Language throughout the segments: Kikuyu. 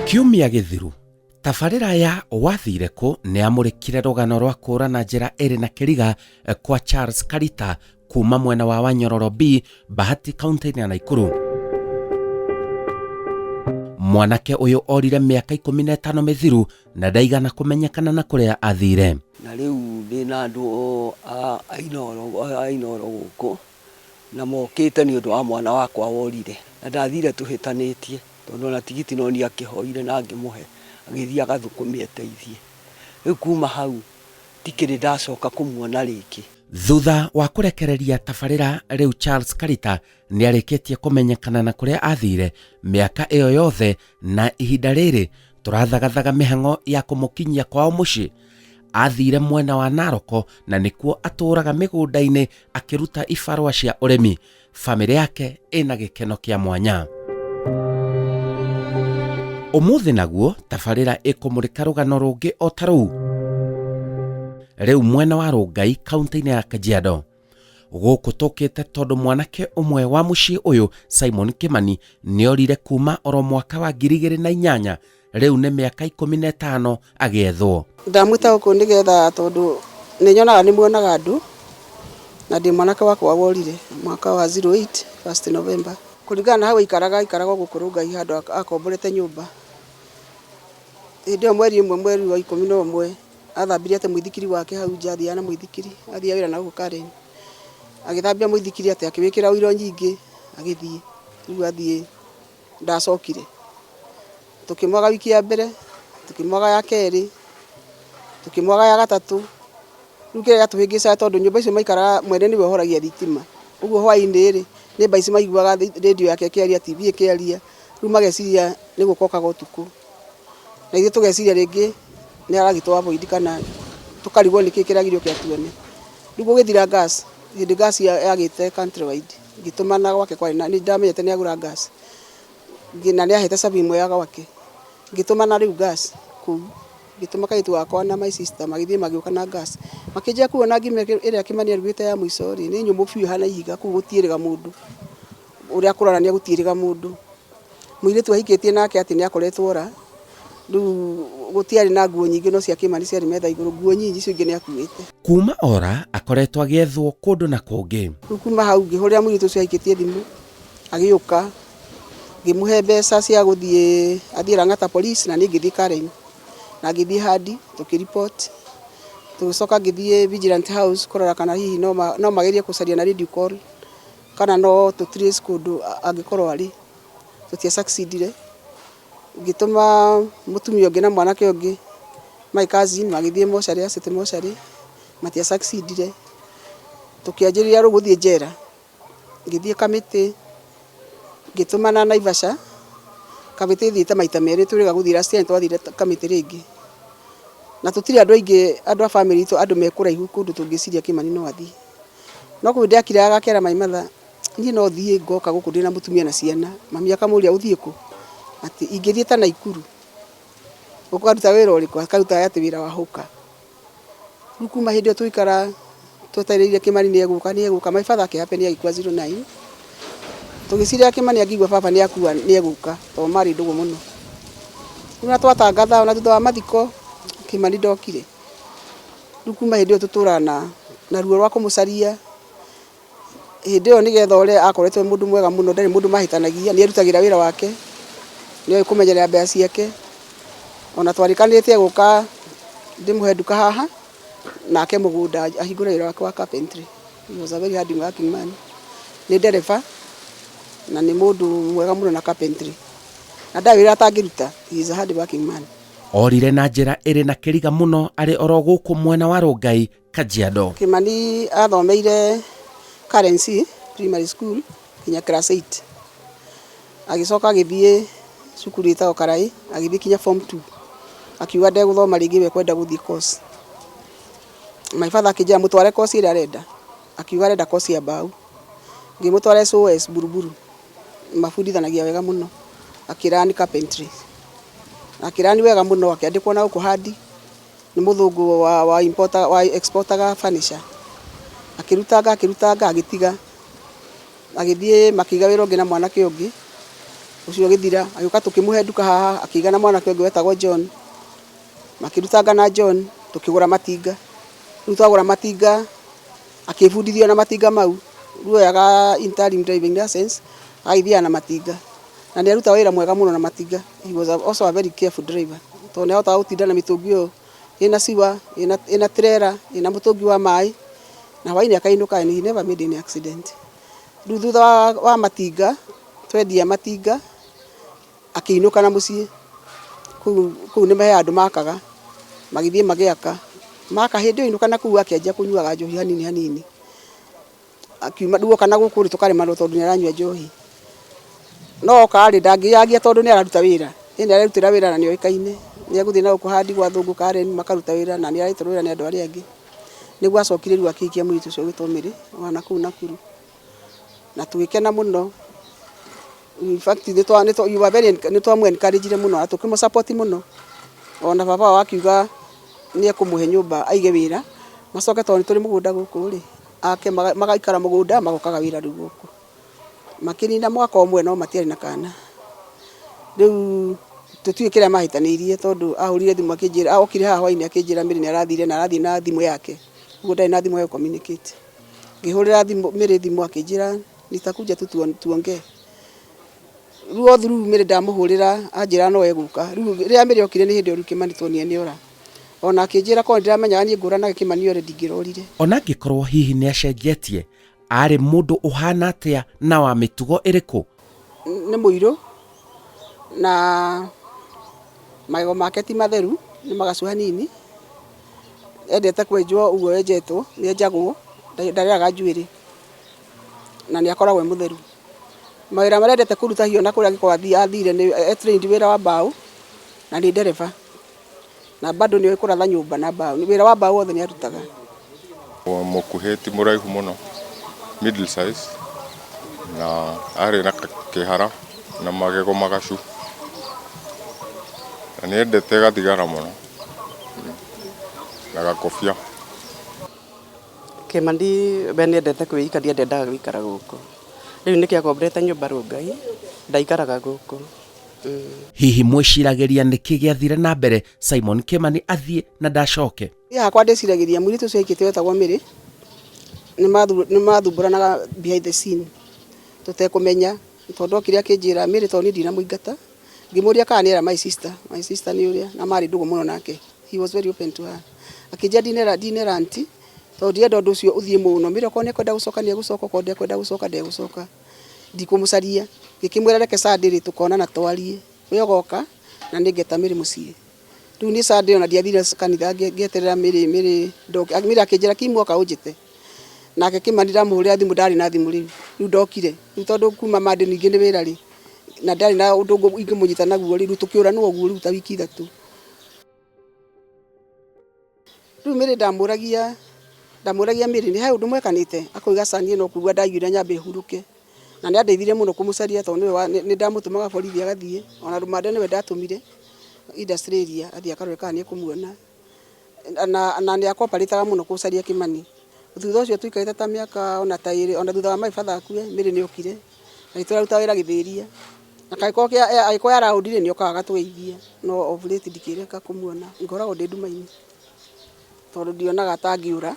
Kiumia gĩthiru, tabarĩra ya Wathire Kũ nĩyamũrĩkire rũgano rwa kũũra na njĩra ĩrĩ na kĩriga kwa Charles Karita kuma mwena wa Wanyororo B, Bahati kaunti-inĩ ya Naikuru. Mwanake ũyũ orire mĩaka 15 mĩthiru na ndaigana kũmenyekana na kũrĩa athire. Na rĩu ndĩna andũ a Inooro a Inooro gũkũ na mokĩte nĩ ũndũ wa mwana wakwa worire na ndathire tũhĩtanĩtie tondũ ona tigiti no niĩ akĩhoire na ngĩmũhe agĩthiĩ agathũkũme eteithie. Rĩu kuma hau ndikĩrĩ ndacoka kũmuona rĩngĩ. Thutha wa kũrekereria tabarĩra rĩu Charles Karita nĩarĩkĩtie kũmenyekana na kũrĩa athire mĩaka ĩyo yothe na ihinda rĩrĩ tũrathagathaga mĩhang'o ya kũmũkinyia kwao mũciĩ. Athire mwena wa Naroko na nĩkuo atũraga mĩgũnda-inĩ akĩruta ibarũa cia ũrĩmi. Famĩlĩ yake ĩna gĩkeno kĩa mwanya. Ũmũthĩ naguo tabarĩra ĩkũmũrĩka rũgano rũngĩ o ta rũu, rĩu mwena wa Rũngai kaunti-inĩ ya Kajiado. Gũkũ tũkĩte tondũ mwanake ũmwe wa mũciĩ ũyũ Simon Kimani nĩorire kuma oro mwaka wa 2008, rĩu nĩ mĩaka 15 agĩethwo. Ndamwĩta gũkũ nĩgetha tondũ nĩ nyonaga nĩ muonaga andũ na ndĩ mwanake wakwa worire mwaka wa 08 1st November. Kũringana na hau aikaraga, aikaraga o gũkũ Rũngai handũ akomborete nyũmba. Hĩndĩ ĩyo mweri ĩmwe mweri wa 11 athambirie atĩ mũithikiri wake hau nja, athiaga na mũithikiri, athiaga wĩra na gũkũ Karen. Agĩthambia mũithikiri atĩ akĩwĩkĩra ũiro nyingĩ agĩthiĩ. Rĩu athiĩ ndacokire. Tũkĩmwaga wiki ya mbere, tũkĩmwaga ya kerĩ, tũkĩmwaga ya gatatũ. Rĩu kĩrĩa gĩatũhĩngĩcaga tondũ nyũmba icio maikaraga mwene nĩwe ũhoragia thitima. Ũguo hwainĩ rĩ, neighbour ici maiguaga radio yake ĩkĩaria, TV ĩkĩaria, rĩu mageciria nĩ gũka okaga ũtukũ. Na ithuĩ tũgeciria rĩngĩ nĩ aragĩtũ avoid kana tũkarigwo nĩkĩ kĩragiria oke atuone. Rĩu gũgĩthira gas, hĩndĩ gas yagĩte country wide, ngĩtũmana gwake kwarĩ na, nĩ ndamenyete nĩ agũra gas. Na nĩ ahete cabi ĩmwe ya gwake. Ngĩtũmana rĩu gas kũu, ngĩtũma kairĩtu gakwa na my sister magĩthiĩ magĩũka na gas. Makĩnjĩra kũu ona ngima ĩrĩa Kĩmani arugĩte ya mũico rĩ, nĩ nyũmũ biũ ĩhana ihiga, kũu gũtiĩrĩga mũndũ. Ũrĩa kũronania gũtiĩrĩga mũndũ. Mũirĩtu ahikĩtie nake atĩ nĩ akoretwo ora, rĩu gũtiarĩ na nguo nyingĩ no cia Kĩmani ciarĩ metha igũrũ, nguo nyinyi icio ingĩ nĩ akuĩte. Kuma ora akoretwo agĩethwo kũndũ na kũngĩ. Rĩu kuma hau ngĩhũrĩra mũirĩtu ũcio ahikĩtie thimũ, agĩũka, ngĩmũhe mbeca cia gũthiĩ athiĩ Lang'ata police na niĩ ngĩthiĩ Karen na ngĩthiĩ Hadi tũkĩ report, tũgĩcoka ngĩthiĩ Vigilant House kũrora kana hihi no magerie gũcaria na radio call kana no tũ trace kũndũ angĩkorwo arĩ, tũtia succeed ire. Ngĩtũma mũtumia ũngĩ na mwanake ũngĩ my cousin magĩthiĩ mocarĩ ya City mocarĩ, matia succeed ire. Tũkĩanjĩrĩria rĩu gũthiĩ njera, ngĩthiĩ Kamĩtĩ, ngĩtũmana Naivasha, Kamĩtĩ thiĩte maita merĩ twĩrĩga gũthiĩ last year nĩtwathire Kamĩtĩ rĩngĩ. Na tũtirĩ andũ aingĩ andũ a famĩlĩ itũ andũ me kũraihu kũndũ tũngĩciria Kĩmani no athiĩ. No kũu ndakiraga gakera my mother, niĩ no thiĩ ngoka gũkũ ndĩna mũtumia na ciana. Mami akamũria ũthiĩ kũ? Atĩ ingĩthiĩ ta Naikuru, ũkaruta wĩra ũrĩkũ? Akaruta atĩ wĩra wa hawker. Rĩu kuma hĩndĩ ĩyo tũgĩikara twetereire Kĩmani nĩ egũka nĩ egũka, my father akĩ happen agĩkua 09. Tũgĩciria Kĩmani angĩigua baba nĩ akua nĩ egũka tondũ marĩ ndũgũ mũno. Rĩu ona twatangatha ona thutha wa mathiko Kĩmani ndokire. Rĩu kuma hĩndĩ ĩyo tũtũraga na ruo rwa kũmũcaria. Hĩndĩ ĩyo nĩgetha ore akoretwo e mũndũ mwega mũno, ndarĩ mũndũ mahĩtanagia, nĩ erutagĩra wĩra wake, nĩ oĩ kũmenyerera mbeca ciake. Ona twarĩkanĩrĩte egũka ndĩmũhe nduka haha, nake mũgũnda ahingũre wĩra wake wa carpentry. He was a very hard working man. Nĩ ndereba na nĩ mũndũ mwega mũno na carpentry. Na ndarĩ wĩra atangĩruta, he is a hard working man. Orire na njĩra ĩrĩ na kĩriga mũno arĩ oro gũkũ mwena wa Rongai, Kajiado. Kĩmani athomeire Karen C Primary School nginya class 8. Agĩcoka agĩthiĩ cukuru ĩtagwo Karaĩ, agĩthiĩ kinya form 2. Akiuga ndegũthoma rĩngĩ we kwenda gũthiĩ course. My father akĩnjĩra mũtware course ĩrĩa arenda. Akiuga arenda course ya mbaũ. Ngĩmũtwara SOS Buruburu. Mabundithanagia wega mũno. Akĩ learn carpentry. Akĩ learn wega mũno, akĩandĩkwo na gũkũ handi nĩ mũthũngũ wa importer, wa exportaga furniture. Akĩrutanga akĩrutanga agĩtiga. Agĩthiĩ makĩiga wĩra ũngĩ na mwanake ũngĩ. Ũcio ũgĩthira, agĩũka tũkĩmũhe nduka haha, akĩiga na mwanake ũngĩ wetagwo John. Makĩrutanga na John, tũkĩgũra matinga. Rĩu twagũra matinga, akĩbundithio na matinga mau. Rĩu oyaga interim driving license, agagĩthiaga na matinga. Na nĩ arutaga wĩra mwega mũno na matinga. He was also a very careful driver. Tondũ nĩ ahotaga gũtinda na mĩtũngi ĩyo ĩna sewer, ĩna trailer, ĩna mũtũngi wa maĩ, na hwainĩ akainũka and he never made any accident. Rĩu thutha wa matinga, twendia matinga, akĩinũka na mũciĩ. Kũu kũu nĩ he handũ makaga, magĩthiĩ magĩaka. Maka hĩndĩ ĩyo ainũka na kũu akĩanjia kũnyuaga njohi hanini hanini. Akiuma rĩu oka na gũkũ rĩ tũkaremanwo tondũ nĩ aranyua njohi. No oka rĩ ndangĩyagia tondũ nĩ araruta wĩra. Ĩ nĩ arerutĩra wĩra na nĩ oĩkaine. Nĩ egũthiĩ na gũkũ handi gwa athũngũ Karen makaruta wĩra na nĩ ararutĩrwo wĩra nĩ andũ arĩa angĩ. Nĩguo acokire rĩu akĩhikia mũirĩtu ũcio ũgwĩtwo Mary wa nakũu Nakuru. Na tũgĩkena mũno. In fact nĩ twa nĩ twa we were very nĩ twamũ encourage ire mũno na tũkĩmũ support mũno. Ona baba wao akiuga nĩ ekũmũhe nyũmba aige wĩra, macoke tondũ nĩ tũrĩ mũgũnda gũkũ rĩ, ake magaikara mũgũnda magokaga wĩra rĩu gũkũ. Makĩnina mwaka ũmwe no matiarĩ na kana. Rĩu tũtiũĩ kĩrĩa mahĩtanĩirie tondũ ahũrire thimũ akĩnjĩra, okire haha hwainĩ akĩnjĩra Mary nĩ arathire na arathiĩ na thimũ yake. Ũguo ndarĩ na thimũ ya gũ communicate. Ngĩhũrĩra thimũ Mary thimũ akĩnjĩra nitakuja tu tuongee. Rĩu o through Mary ndamũhũrĩra anjĩra no egũka. Rĩu rĩrĩa Mary okire nĩ hĩndĩ ĩyo rĩu Kĩmani tuonire nĩ ora. Ona akĩnjĩra korwo nĩ ndĩramenyaga niĩ ngũranaga Kĩmani ore ndingĩrorire. Ona angĩkorwo hihi nĩ acenjetie, Aarĩ mũndũ ũhaana atĩa na wa mĩtugo ĩrĩkũ? Nĩ mũirũ na magego make ti matheru, nĩ magacu hanini. Endete kwenjwo ũguo enjetwo, nĩ enjagwo, ndarĩaga njuĩrĩ na nĩ akoragwo e mũtheru. Mawĩra marĩa endete kũruta hihi ona kũrĩa angĩkorwo athire e trained wĩra wa mbaũ na nĩ ndereba. Na bado nĩ oĩ kũratha nyũmba na mbaũ. Wĩra wa mbaũ wothe nĩ arutaga. Mũkuhĩ ti mũraihu mũno, middle size, na arĩ na kĩhara na magego magacu. Na nĩ endete gathigara mũno na gakobia. Kĩmani we nĩendete kwĩikaria ndendaga gũikara gũkũ. Rĩu nĩkĩo akomborete nyũmba Rongai, ndaikaraga gũkũ. Hihi mwĩciragĩria nĩkĩ gĩathire na mbere Simon Kimani athiĩ na ndacoke? Niĩ hakwa ndĩciragĩria mũirĩtu ũcio aikĩtio wetagwo Mary nĩ mathumbũranaga behind the scene tũtekũmenya tondũ okire akĩnjĩra Mary tondũ niĩ ndinamũingata ngĩmũria kana nĩ era my sister, my sister nĩ ũrĩa na marĩ ndũgũ mũno nake he was very open to her akĩnjĩra ndinera ndinera aunty tondũ ndirenda ũndũ ũcio ũthiĩ mũno Mary okorwo nĩ ekwenda gũcoka nĩ egũcoka okorwo ndekwenda gũcoka ndegũcoka. Ndikũmũcaria. Ngĩkĩmwĩra reke Sunday rĩ tũkonana twarie. We ũgoka na nĩ ngeta Mary mũciĩ. Rĩu niĩ Sunday ona ndiathire kanitha ngĩeterera Mary Mary ndoke. Mary akĩnjĩra Kim woka ũnjĩte. Nake Kĩmani ndamũhũrĩra thimũ ndarĩ na thimũ rĩu. Rĩu ndokire. Rĩu tondũ kuma Monday ningĩ nĩ wĩra rĩ, na ndarĩ na ũndũ ingĩmũnyita naguo rĩ, rĩu tũkĩũranwo ũguo rĩu ta wiki ithatũ. Rĩu Mary ndamũragia, ndamũragia Mary nĩ he ũndũ mwekanĩte? Akoiga aca niĩ no kugua ndaiguire nyambe hurũke. Na nĩ andeithirie mũno kũmũcaria tondũ nĩwe nĩ ndamũtũmaga borithi agathiĩ, ona rũmande nĩwe ndatũmire industry area athiĩ akarore kana nĩ ekũmuona. Na nĩ a cooperate aga mũno gũcaria Kĩmani. Thutha ũcio tũikarĩte ta mĩaka ona ta ĩrĩ, ona thutha wa my father akue, Mary nĩ okire, agĩtũra wĩra Gĩthĩria. Na kangĩkorwo angĩkorwo e around rĩ, nĩ okaga agatũgeithia, no of late ndikĩreka kũmuona, ngoragwo ndĩ nduma-inĩ, tondũ ndionaga ta angĩũra,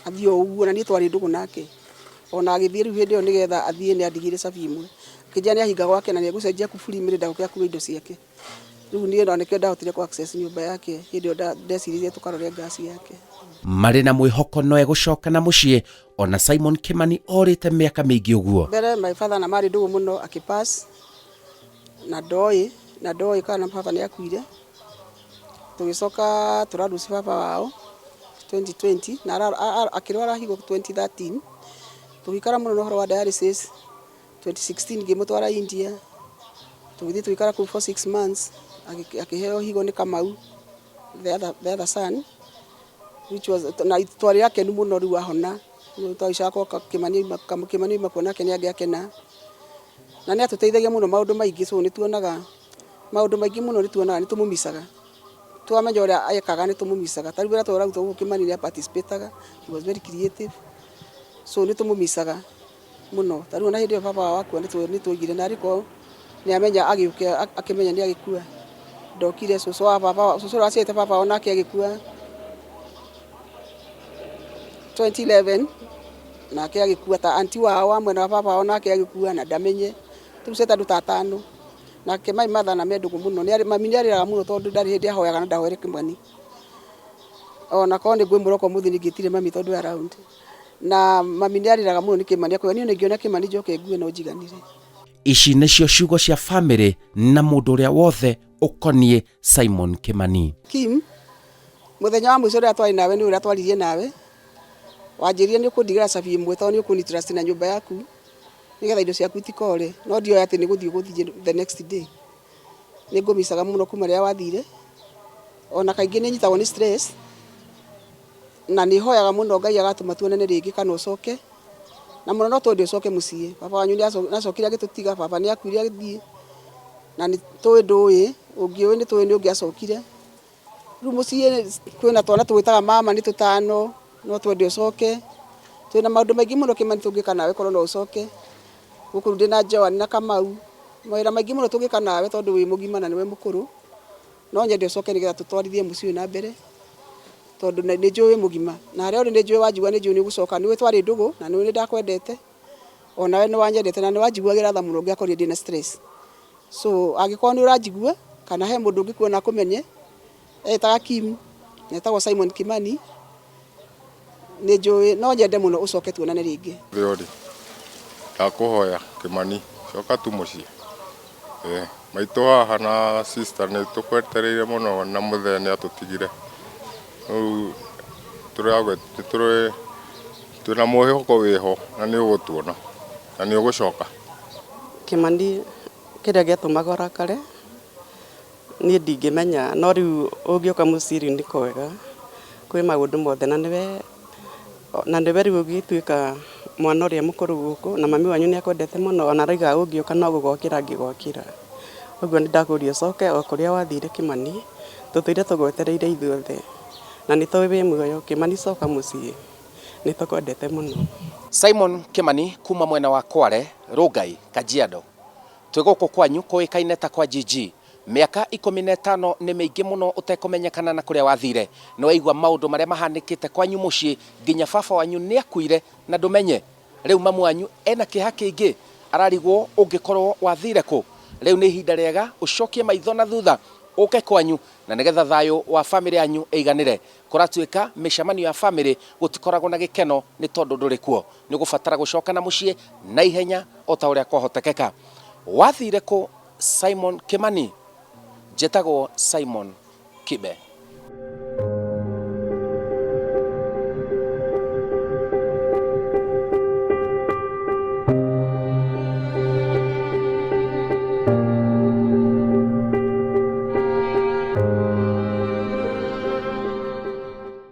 athiĩ o ũguo, na niĩ twarĩ ndũgũ nake, ona agĩthiĩ rĩu hĩndĩ ĩyo nĩgetha athiĩ nĩ andigĩire cabi ĩmwe, akĩnjĩra nĩ ahinga gwake na nĩ egũcenjia kuburi Mĩrĩ ndagoke akue indo ciake. Rĩu niĩ ona nĩkĩo ndahotire kũ access nyũmba yake hĩndĩ ĩyo ndeciririe tũkarore gas yake. Marĩ na mwĩhoko no egũcoka na mũciĩ ona Simon Kimani orĩte mĩaka mĩingĩ ũguo. Mbere my father na marĩ ndũgũ mũno akĩ pass na ndoĩ na ndoĩ kana baba nĩ akuire. Tũgĩcoka tũra lose baba wao 2020 na akĩrwara higo 2013. Tũgĩikara mũno na ũhoro wa dialysis. 2016 ngĩmũtwara India, tũgĩthiĩ tũgĩikara kũu for 6 months, akĩheo higo nĩ Kamau, the other son, which was, na twarĩ akenu mũno rĩu ahona. Rĩu twaicaga kwa Kĩmani Kĩmani auma kuo nake nĩ angĩakena. Na nĩ atũteithagia mũno maũndũ maingĩ, so nĩ tuonaga maũndũ maingĩ mũno nĩ tuonaga nĩ tũmũmicaga. Twamenya ũrĩa ekaga nĩ tũmũmicaga. Ta rĩu rĩrĩa tũrarutwo gũkũ Kĩmani nĩ a participate aga, he was very creative, so nĩ tũmũmicaga mũno. Ta rĩu ona hĩndĩ ĩyo baba wao akua nĩ twaugire narĩ korwo Nĩamenya agĩũka akĩmenya nĩ agĩkua. Ndokire cũcũ wa baba, cũcũ ũrĩa waciarĩte baba onake agĩkua 2011 nake agĩkua ta aunty wao wa mwena wa baba wao nake agĩkua na ndamenye. Rĩu ciĩta andũ ta atano. Nake my mother na me ndũgũ mũno. Mami nĩ arĩraga mũno tondũ ndarĩ hĩndĩ ahoyaga na ndahoere Kĩmani. Ona korwo nĩ ngwĩmũra okorwo mũthĩ nĩ ingĩtire mami tondũ e around. Na mami nĩ arĩraga mũno nĩ Kĩmani akoiga niĩ ona ingĩona Kĩmani njoke ngue no njiganĩre. Ici nĩcio ciugo cia famĩlĩ na mũndũ ũrĩa wothe ũkoniĩ Simon Kimani. Kim, mũthenya wa mũico ũrĩa twarĩ nawe nĩ ũrĩa twaririe nawe, wanjĩrire nĩ ũkũndigĩra cabi ĩmwe tondũ nĩ ũkũni trust na nyũmba yaku nĩgetha indo ciaku itikore, no ndioĩ atĩ nĩ gũthiĩ ũgũthiĩ the next day. Nĩ ngũmicaga mũno kuma rĩrĩa wathire, ona kaingĩ nĩ nyitagwo nĩ stress, na nĩ hoyaga mũno Ngai agatũma tuonane rĩngĩ kana ũcoke, na mũno no twende ũcoke mũciĩ. Baba wanyu nĩ acokire agĩtũtiga, baba nĩ akuire agĩthiĩ, na nĩ tũĩ ndũĩ, ũngĩũĩ nĩ tũĩ nĩ ũngĩacokire. Rĩu mũciĩ kwĩna twana tũgwĩtaga mama nĩ tũtano, no twende ũcoke. Twĩna maũndũ maingĩ mũno Kĩmani tũngĩka nawe korwo no ũcoke. Gũkũ rĩu ndĩna Joan na Kamau, mawĩra maingĩ mũno tũngĩka nawe tondũ wĩ mũgima na nĩwe mũkũrũ. No nyende ũcoke nĩgetha tũtwarithie mũciĩ ũyũ na mbere, tondũ nĩ njũĩ wĩ mũgima. Na harĩa ũrĩ nĩ njũĩ wanjigua nĩ njũĩ nĩ ũgũcoka. Nĩ ũĩ twarĩ ndũgũ na nĩ ũĩ nĩ ndakwendete, onawe nĩ wanyendete na nĩ wanjiguagĩra tha mũno ũngĩakorire ndĩna stress. So angĩkorwo nĩ ũranjigua kana he mũndũ ũngĩkuona akũmenye, eĩtaga Kim, na etagwo Simon Kimani, nĩ njũĩ no nyende mũno ũcoke tuonane rĩngĩ. Thĩ ũrĩ, ndakũhoya Kĩmani, coka tu mũciĩ. Eh, maitũ haha na sister nĩ tũkwetereire mũno na mũthee nĩ atũtigire. Rĩu tũrĩ twĩna mwĩhoko wĩho na nĩ ũgũtuona na nĩ ũgũcoka. Kĩmani kĩrĩa gĩatũmaga ũrakare niĩ ndingĩmenya no rĩu ũngĩũka mũciĩ rĩu nĩ kwega kwĩ maũndũ mothe na nĩwe na nĩwe rĩu ũgĩtuĩka mwana ũrĩa mũkũrũ gũkũ na mami wanyu nĩ akwendete mũno ona arauga ũngĩũka no gũgwakĩra angĩgwakĩra. Ũguo nĩ ndakũria ũcoke o kũrĩa wathire Kĩmani tũtũire tũgwetereire ithuothe na nĩ tũĩ wĩ muoyo. Kĩmani coka mũciĩ nĩ tũkwendete mũno. Simon Kimani kuma mwena wa Kware, Rongai, Kajiado. Twĩ gũkũ kwanyu kũĩkaine ta kwa GG. Mĩaka 15 nĩ mĩingĩ mũno ũtekũmenyekana na kũrĩa wathire. Nĩ waigua maũndũ marĩa mahanĩkĩte kwanyu mũciĩ nginya baba wanyu nĩ akuire na ndũmenye. Rĩu mamu wanyu ena kĩeha kĩingĩ ararigwo ũngĩkorwo wathire kũ. Rĩu nĩ ihinda rĩega ũcokie maitho na thutha ũke kwanyu na nĩgetha thayũ wa famĩlĩ yanyu ĩiganĩre. Kũratuĩka mĩcemanio ya famĩlĩ gũtikoragwo na gĩkeno nĩ tondũ ndũrĩ kuo. Nĩ ũgũbatara gũcoka na mũciĩ na ihenya o ta ũrĩa kwahotekeka. Wathire kũ Simon Kimani? Njĩtagwo Simon Kibe.